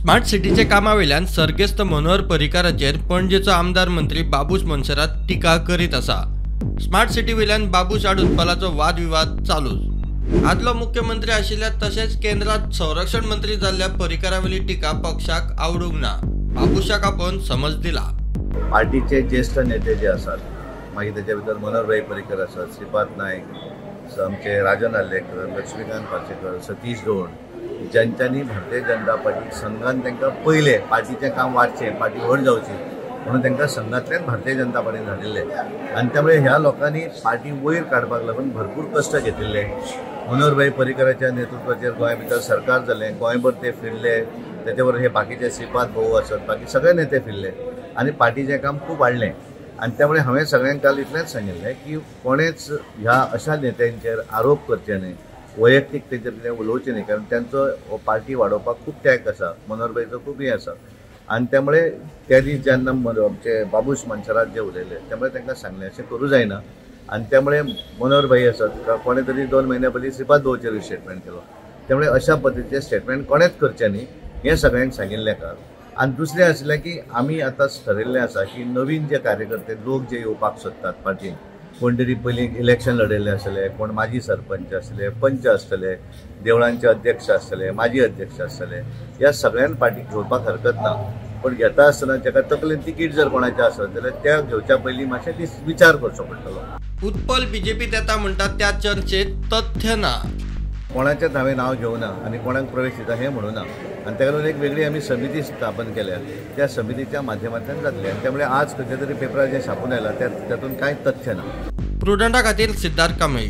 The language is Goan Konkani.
स्मार्ट सिटीचे कामावेल्यान सर्गेस्त मनोहर पर्रीकाराचेर पणजेचो आमदार मंत्री बाबूश मोन्सेरात टिका करीत आसा। स्मार्ट सिटी वयल्यान बाबूश आड उत्पलाचो वादविवाद चालूच। आदलो मुख्यमंत्री आशिल्ल्या तशेंच केंद्रात संरक्षण मंत्री जाल्ल्या पर्रीकारावेली टिका पक्षाक आवडूंक ना। बाबूशाक आपोवन समज दिला। पार्टीचे ज्येष्ठ नेते जे आसात, मागीर तेच्या भितर मनोहरभाई पर्रीकर आसात, श्रीपाद नायक, आमचे राजन आर्लेकर, लक्ष्मीकांत पार्सेकर, सतीश धोंड, ज्यांच्यानी भारतीय जनता पार्टी संघान तांकां पयलें पार्टीचें काम वाडचें, पार्टी व्हड जावची म्हणून तांकां संघांतल्यान भारतीय जनता पार्टीन धाडिल्लें आनी त्यामुळे ह्या लोकांनी पार्टी वयर काडपाक लागून भरपूर कश्ट घेतिल्ले। मनोहरभाई पर्रीकराच्या नेतृत्वाचेर गोंया भितर सरकार जालें, गोंयभर ते फिरले, तेचे बरोबर हे बाकीचे श्रीपाद भाऊ आसत, बाकी सगळे नेते फिरले आनी पार्टीचें काम खूब वाडलें। आनी त्यामुळे हांवें सगळ्यांक काल इतलेंच सांगिल्लें की कोणेच ह्या अशा नेत्यांचेर आरोप करचे न्हय, वैयक्तीक तेंचेर कितें उलोवचें न्हय, कारण तांचो हो पार्टी वाडोवपाक खूब त्याग आसा, मनोहरभाईचो खूब हें आसा। आनी त्यामुळे त्या दीस जेन्ना आमचे बाबूश मोन्सेरात जे उलयले त्यामुळे तांकां सांगलें अशें करूं जायना। आनी त्यामुळे मनोहरभाई आसत, कोणें तरी 2 म्हयन्या पयलीं श्रीपाद भाऊचेर स्टेटमेंट केलो, त्यामुळे अशा पद्दतीचें स्टेटमेंट कोणेंच करचें न्हय हें सगळ्यांक सांगिल्लें काल। आनी दुसरें आशिल्लें की आमी आतां ठरयल्लें आसा की नवीन जे कार्यकर्ते लोक जे येवपाक सोदतात पार्टीन, कोण तरी पयलीं इलेक्शन लढयल्ले आसतले, कोण माजी सरपंच आसतले, पंच आसतले, देवळांचे अध्यक्ष आसतले, माजी अध्यक्ष आसतले, ह्या सगळ्यांक पार्टीक घेवपाक हरकत ना। पण घेता आसतना जाका तकलेन तिकीट जर कोणाचें आसत जाल्यार त्या घेवच्या पयलीं मातशें दीस विचार करचो पडटलो। उत्पल बीजेपीत येता म्हणटा त्या चर्चेत तथ्य ना। कोणाचेंच हांवें नांव घेवना आनी कोणाक प्रवेश दिता हें म्हणूना आनी ताका लागून एक वेगळी आमी समिती स्थापन केल्या, त्या समितीच्या माध्यमांतल्यान जातली। आनी त्यामुळे आज खंयच्या तरी पेपरार जें छापून आयलां तातूंत कांय तथ्य ना। प्रुडंटा खातीर सिद्धार्थ कांबळी।